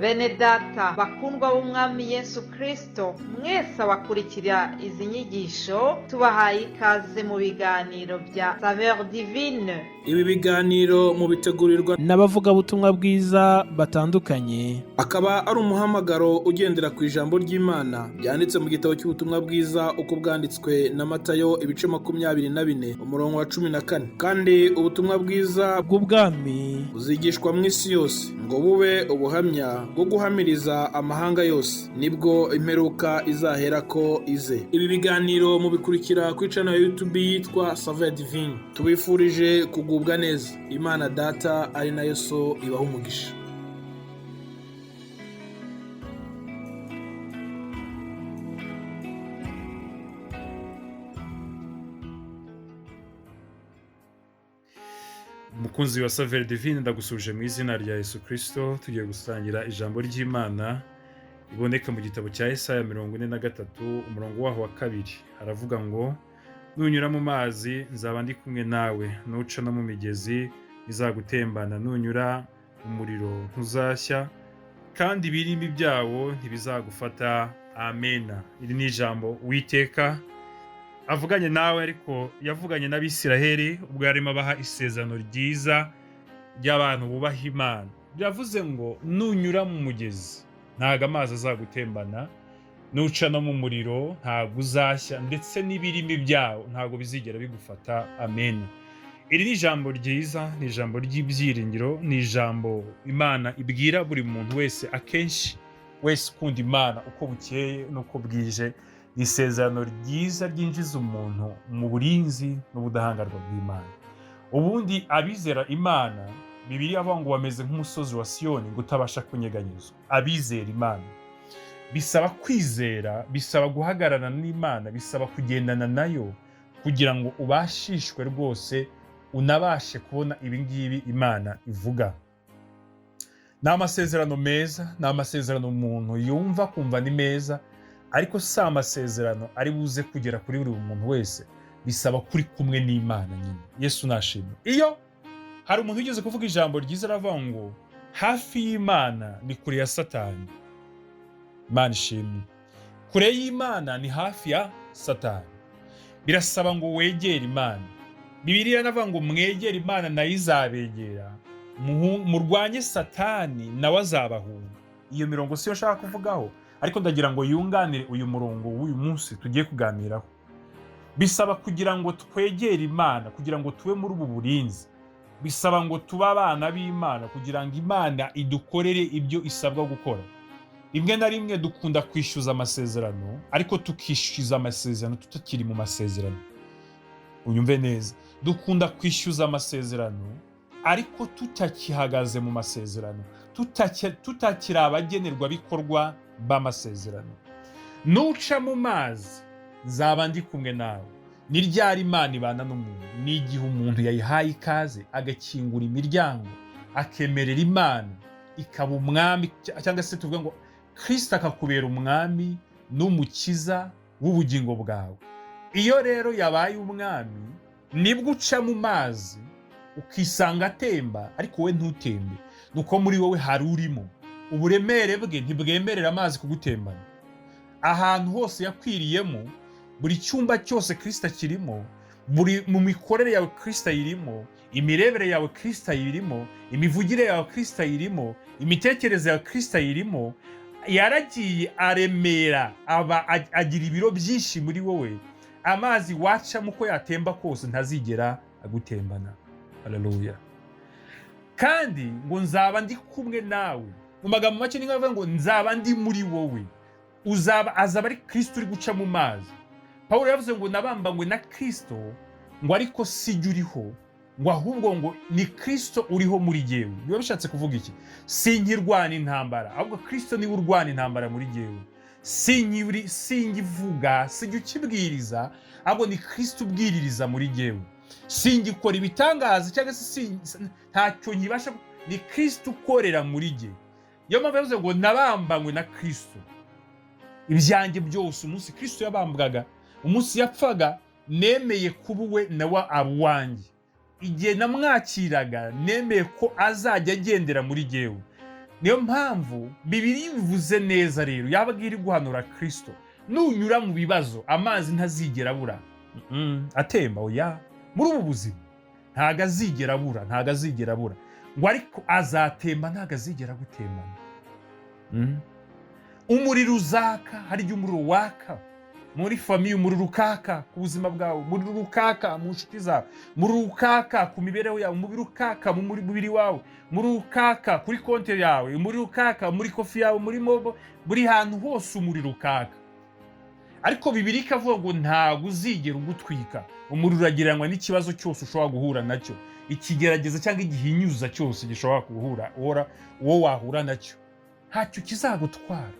Bene data bakundwa b'Umwami Yesu Kristo, mwese abakurikira izi nyigisho, tubahaye ikaze mu biganiro bya Saveur Divine. Ibi biganiro mubitegurirwa n'abavugabutumwa bwiza batandukanye, akaba ari umuhamagaro ugendera ku ijambo ry'Imana ryanditse mu gitabo cy'ubutumwa bwiza uko bwanditswe na Matayo, ibice 24, umurongo wa 14. Kandi ubutumwa bwiza bw'ubwami buzigishwa mu isi yose ngo bube ubuhamya bwo guhamiriza amahanga yose, nibwo imperuka izaherako ize. Ibi biganiro mubikurikira kuri channel ya YouTube yitwa Saveur Divine. Tubifurije kugubwa neza. Imana Data ari nayo So ibaha umugisha. Umukunzi wa Saveur Divine, ndagusuje mu izina rya Yesu Kristo. Tugiye gusangira ijambo ry'Imana riboneka mu gitabo cya Yesaya 43, umurongo waho wa 2. Haravuga ngo: "Nunyura mu mazi nzaba ndi kumwe nawe, nuca no mu migezi izagutembana, nunyura mu muriro ntuzashya, kandi ibirimi byawo ntibizagufata." Amena. Iri ni ijambo Uwiteka avuganye nawe, ariko yavuganye n'Abisiraheli ubwo yarimo abaha isezerano ryiza ry'abantu bubaha Imana. Biravuze ngo nunyura mu mugezi ntabwo amazi azagutembana, nuca no mu muriro ntabwo uzashya, ndetse n'ibirimi byawo ntabwo bizigera bigufata. Amen. Iri ni ijambo ryiza, ni ijambo ry'ibyiringiro, ni ijambo Imana ibwira buri muntu wese, akenshi wese ukunda Imana uko bukeye n'uko bwije. Ni isezerano ryiza ryinjiza umuntu mu burinzi n'ubudahangarwa bw'Imana. Ubundi abizera Imana, Bibiliya avuga ngo bameze nk'umusozi wa Siyoni ngo utabasha kunyeganyezwa. Abizera Imana bisaba kwizera, bisaba guhagararana n'Imana, bisaba kugendana nayo kugira ngo ubashishwe rwose, unabashe kubona ibi ngibi Imana ivuga. Ni amasezerano meza, ni amasezerano umuntu yumva akumva ni meza, ariko si amasezerano ari buze kugera kuri buri muntu wese. Bisaba kuri kumwe n'Imana nyine. Yesu nashimwe. Iyo hari umuntu wigeze kuvuga ijambo ryiza, aravuga ngo hafi y'Imana ni kure ya Satani. Imana ishimwe. Kure y'Imana ni hafi ya Satani. Birasaba ngo wegere Imana. Bibiliya iravuga ngo mwegere Imana nayo izabegera, murwanye Satani nawe azabahunga. Iyo mirongo siyo nshaka kuvugaho, ariko ndagira ngo yunganire uyu murongo w'uyu munsi tugiye kuganiraho. Bisaba kugira ngo twegere Imana, kugira ngo tube muri ubu burinzi. Bisaba ngo tube abana b'Imana kugira ngo Imana idukorere ibyo isabwa gukora. Rimwe na rimwe dukunda kwishyuza amasezerano, ariko tukishyuza amasezerano tutakiri mu masezerano. Unyumve neza, dukunda kwishyuza amasezerano ariko tutakihagaze mu masezerano, tutakiri abagenerwabikorwa b'amasezerano. Nuca mu mazi nzaba ndi kumwe nawe. Ni ryari Imana ibana n'umuntu? Ni igihe umuntu yayihaye ikaze, agakingura imiryango, akemerera Imana ikaba umwami, cyangwa se tuvuge ngo Kristo akakubera umwami n'umukiza w'ubugingo bwawe. Iyo rero yabaye umwami, nibwo uca mu mazi ukisanga atemba, ariko wowe ntutembe. Nuko muri wowe hari urimo uburemere bwe ntibwemerera amazi kugutembana. Ahantu hose yakwiriyemo, buri cyumba cyose Kristo akirimo, buri mu mikorere yawe Kristo ayirimo, imirebere yawe Kristo ayirimo, imivugire yawe Kristo ayirimo, imitekerereze yawe Kristo ayirimo. Yaragiye aremera, aba agira ibiro byinshi muri wowe. Amazi wacamo uko yatemba kose ntazigera agutembana. Haleluya. Kandi ngo nzaba ndi kumwe nawe. Mu magambo make ni nkavuga ngo nzaba ndi muri wowe. Azaba ari Kristo uri guca mu mazi. Pawulo yavuze ngo nabambanywe na Kristo, ngo ariko si jye uriho, ngo ahubwo ngo ni Kristo uriho muri jyewe. Biba bishatse kuvuga iki? Sinkirwana intambara, ahubwo Kristo niwe urwana intambara muri jyewe. Sinkivuga, sinjya ukibwiriza, ahubwo ni Kristo ubwiririza muri jyewe. Singikora ibitangaza cyangwa se ntacyo nkibasha, ni Kristo ukorera muri jye. Niyo mpamvu yavuze ngo nabambanywe na Kristo. Ibyanjye byose, umunsi Kristo yabambwaga, umunsi yapfaga, nemeye kuba uwe nawe aba uwanjye. Igihe namwakiraga nemeye ko azajya agendera muri jyewe. Niyo mpamvu Bibiliya ivuze neza rero, yaba iri guhanura Kirisito: nunyura mu bibazo, amazi ntazigera abura atemba. Oya, muri ubu buzima ntago azigera abura, ntago azigera abura ngo, ariko azatemba, ntago azigera gutembana. Umuriro uzaka, hari igihe umuriro waka muri famille, umuriro ukaka ku buzima bwawe, umuriro ukaka mu nshuti zawe, umuriro ukaka ku mibereho yawe, umuriro ukaka mu mubiri wawe, umuriro ukaka kuri konti yawe, umuriro ukaka muri kofi yawe, muri mobo, buri hantu hose umuriro ukaka. Ariko Bibiliya ikavuga ngo ntabwo uzigera ugutwika. Umuriro uragereranywa n'ikibazo cyose ushobora guhura nacyo, ikigerageza cyangwa igihinyuza cyose gishobora guhura uwo wahura nacyo, ntacyo kizagutwara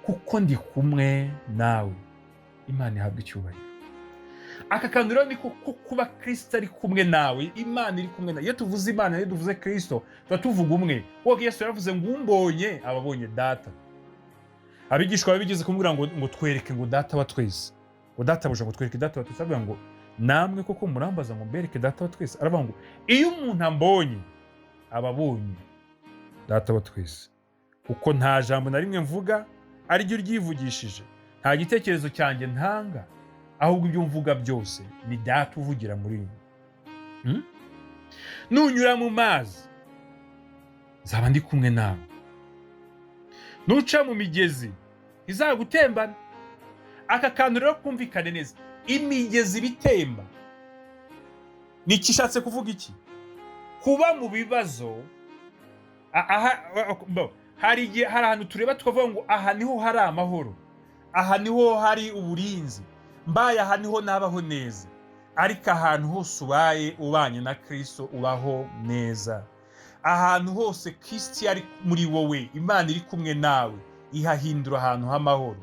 kuko ndi kumwe nawe. Imana ihabwa icyubahiro. Aka kantu rero niko ko kuba Kirisito ari kumwe nawe, Imana iri kumwe nawe. Iyo tuvuze Imana, iyo tuvuze Kirisito, tuba tuvuga umwe. Kuko Yesu yaravuze ngo umbonye aba abonye Data. Abigishwa babe bigeze kumubwira ngo twereke ngo Data wa twese, ngo Databuja, ngo twereke Data wa twese. Aravuga ngo namwe koko murambaza ngo mbereke Data wa twese? Aravuga ngo iyo umuntu ambonye aba abonye Data wa twese, kuko nta jambo na rimwe mvuga ariryo ryivugishije, nta gitekerezo cyanjye ntanga, ahubwo ibyo mvuga byose ni Data uvugira muri mwe. Nunyura mu mazi, nzaba ndi kumwe nawe, nuca mu migezi, izagutembana. Aka kantu rero kumvikane neza, imigezi ibitemba ni iki? Ishatse kuvuga iki? Kuba mu bibazo, aha hari igihe hari ahantu tureba tukavuga ngo aha niho hari amahoro, aha niho hari uburinzi, mbaye aha niho nabaho neza. Ariko ahantu hose ubaye ubanye na Kirisito ubaho neza. Ahantu hose Kirisito ari muri wowe, Imana iri kumwe nawe, ihahindura ahantu h'amahoro,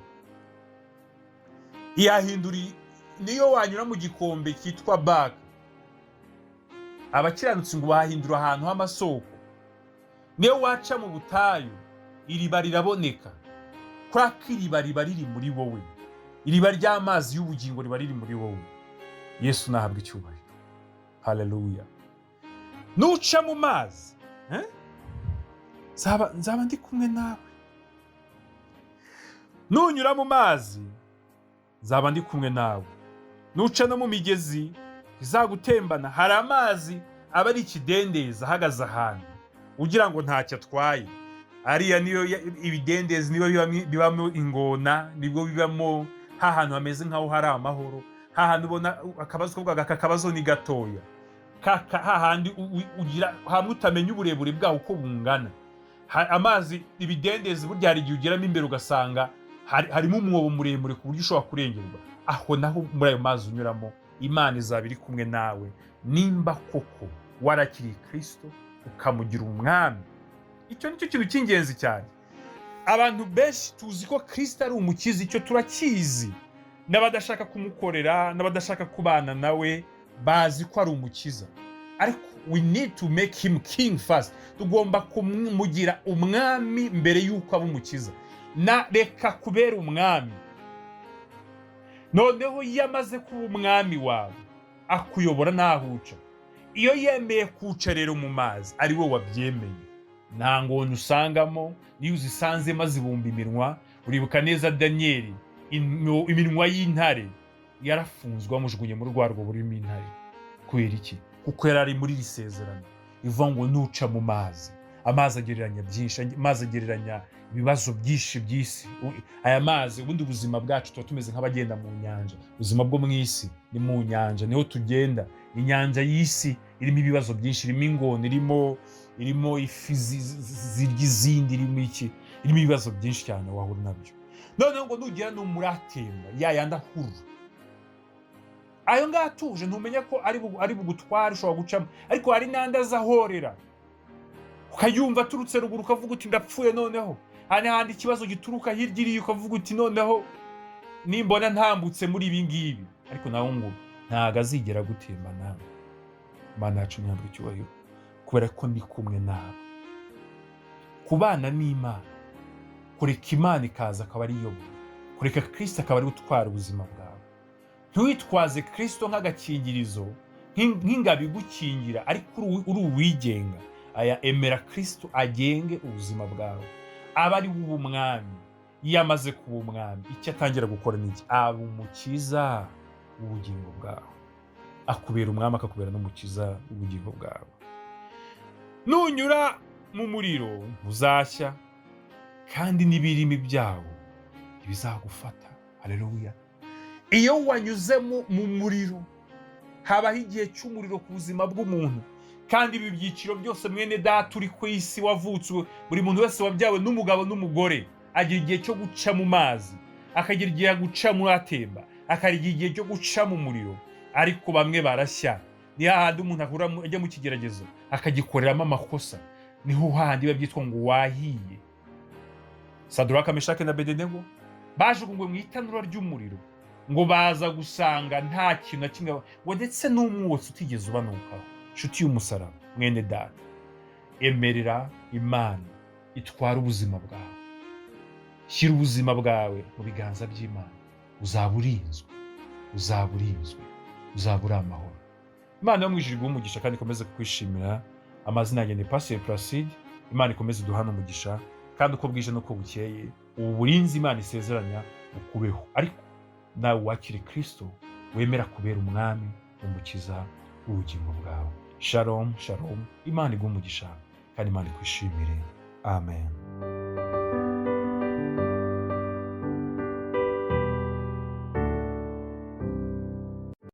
ihahindura. Niyo wanyura mu gikombe cyitwa Baka, abakiranutsi ngo bahindura ahantu h'amasoko. Niyo waca mu butayu, iriba riraboneka, kubera ko iriba riba riri muri wowe, iriba ry'amazi y'ubugingo riba riri muri wowe. Yesu nahabwa icyubahiro, haleluya. Nuca mu mazi, eh? Nzaba ndi kumwe nawe. Nunyura mu mazi, nzaba ndi kumwe nawe, nuca no mu migezi, izagutembana. Hari amazi aba ari ikidendezi ahagaze ahantu ugira ngo ntacyo atwaye. Ariya niyo ibidendezi niyo bibamo ingona, nibwo bibamo hantu hameze nk'aho hari amahoro, hahantu ubona akabazo kavuga aka kabazo ni gatoya, hahandi ugira hamwe utamenya uburebure bwaho uko bungana. Amazi ibidendezi burya hari igihe ugeramo imbere ugasanga harimo umwobo muremure ku buryo ushobora kurengerwa. Aho naho muri ayo mazi unyuramo, Imana izaba iri kumwe nawe nimba koko warakiriye Kirisito ukamugira umwami. Icyo ni cyo kintu cy'ingenzi cyane. Abantu benshi tuzi ko Kirisito ari umukiza, icyo turakizi. N'abadashaka kumukorera, n'abadashaka kubana nawe bazi ko ari umukiza, ariko we need to make him king first. Tugomba kumugira umwami mbere y'uko aba umukiza. Na reka kubera umwami. Noneho iyo amaze kuba umwami wawe, akuyobora n'aho uca. Iyo yemeye kuca rero mu mazi, ari we wabyemeye, nta ngona usangamo. Niyo uzisanzemo azibumba iminwa. Uribuka neza Daniyeli, iminwa y'intare yarafunzwe, bamujugunye muri rwa rwobo rurimo intare. Kubera iki? Kuko yari ari muri iri sezerano ivuga ngo nuca mu mazi. Amazi agereranya byinshi, amazi agereranya ibibazo byinshi by'isi. Aya mazi, ubundi ubuzima bwacu tuba tumeze nk'abagenda mu nyanja. Ubuzima bwo mu isi ni mu nyanja, niho tugenda. Inyanja y'isi irimo ibibazo byinshi, irimo ingona, irimo ifi zirya izindi, irimo iki, irimo ibibazo byinshi cyane wahura nabyo. Noneho ngo nugera no muri atemba ya yandi ahurura, ayo ngayo atuje, ntumenya ko ari bugutware, ushobora gucamo. Ariko hari n'andi aza ahorera, ukayumva aturutse ruguru, ukavuga uti ndapfuye. Noneho hari n'ahandi ikibazo gituruka hirya iriya, ukavuga uti noneho nimbona ntambutse muri ibi ngibi. Ariko nawe ngo ntabwo azigera agutemba nawe. Imana yacu ntihabwe icyubahiro, kubera ko ndi kumwe nawe. Kubana n'Imana, kureka Imana ikaza akaba ari iyobora, kureka Kirisito akaba ari gutwara ubuzima bwawe. Ntiwitwaze Kirisito nk'agakingirizo, nk'ingabo igukingira, ariko uri uwigenga. Aya, emera Kristo agenge ubuzima bwawe, aba ari we uba umwami. Iyo amaze kuba umwami, icyo atangira gukora ni iki? Aba umukiza w'ubugingo bwawe. Akubera umwami, akakubera n'umukiza w'ubugingo bwawe. Nunyura mu muriro ntuzashya, kandi n'ibirimi byawo ntibizagufata. Haleluya! Iyo wanyuze mu muriro, habaho igihe cy'umuriro ku buzima bw'umuntu. Kandi ibi byiciro byose, mwene data uri ku isi wavutse, buri muntu wese wabyawe n'umugabo n'umugore agira igihe cyo guca mu mazi, akagira igihe guca mu atemba, akagira igihe cyo guca mu muriro. Ariko bamwe barashya. Ni hahandi umuntu ahura ajya mu kigeragezo akagikoreramo amakosa, niho hahandi biba byitwa ngo wahiye. Saduraka, Meshake na Bedenego bajugunywe mu itanura ry'umuriro, ngo baza gusanga nta kintu na kimwe, ngo ndetse n'umwotsi utigeze ubanukaho. Inshuti y'umusaraba, mwene data, emerera Imana itwara ubuzima bwawe. Shyira ubuzima bwawe mu biganza by'Imana, uzaba urinzwe, uzaba urinzwe, uzaba uri amahoro. Imana yo mu ijuru iguhe umugisha kandi ikomeze kukwishimira. Amazina yanjye ni Pasiteri Placide. Imana ikomeze iduhane umugisha, kandi uko bwije n'uko bukeye ubu burinzi Imana isezeranya bukubeho. Ariko nawe wakire Kristo, wemera kubera umwami, umukiza w'ubugingo bwawe. Shalom, shalom. Imana iguhe umugisha kandi Imana ikwishimire. Amen.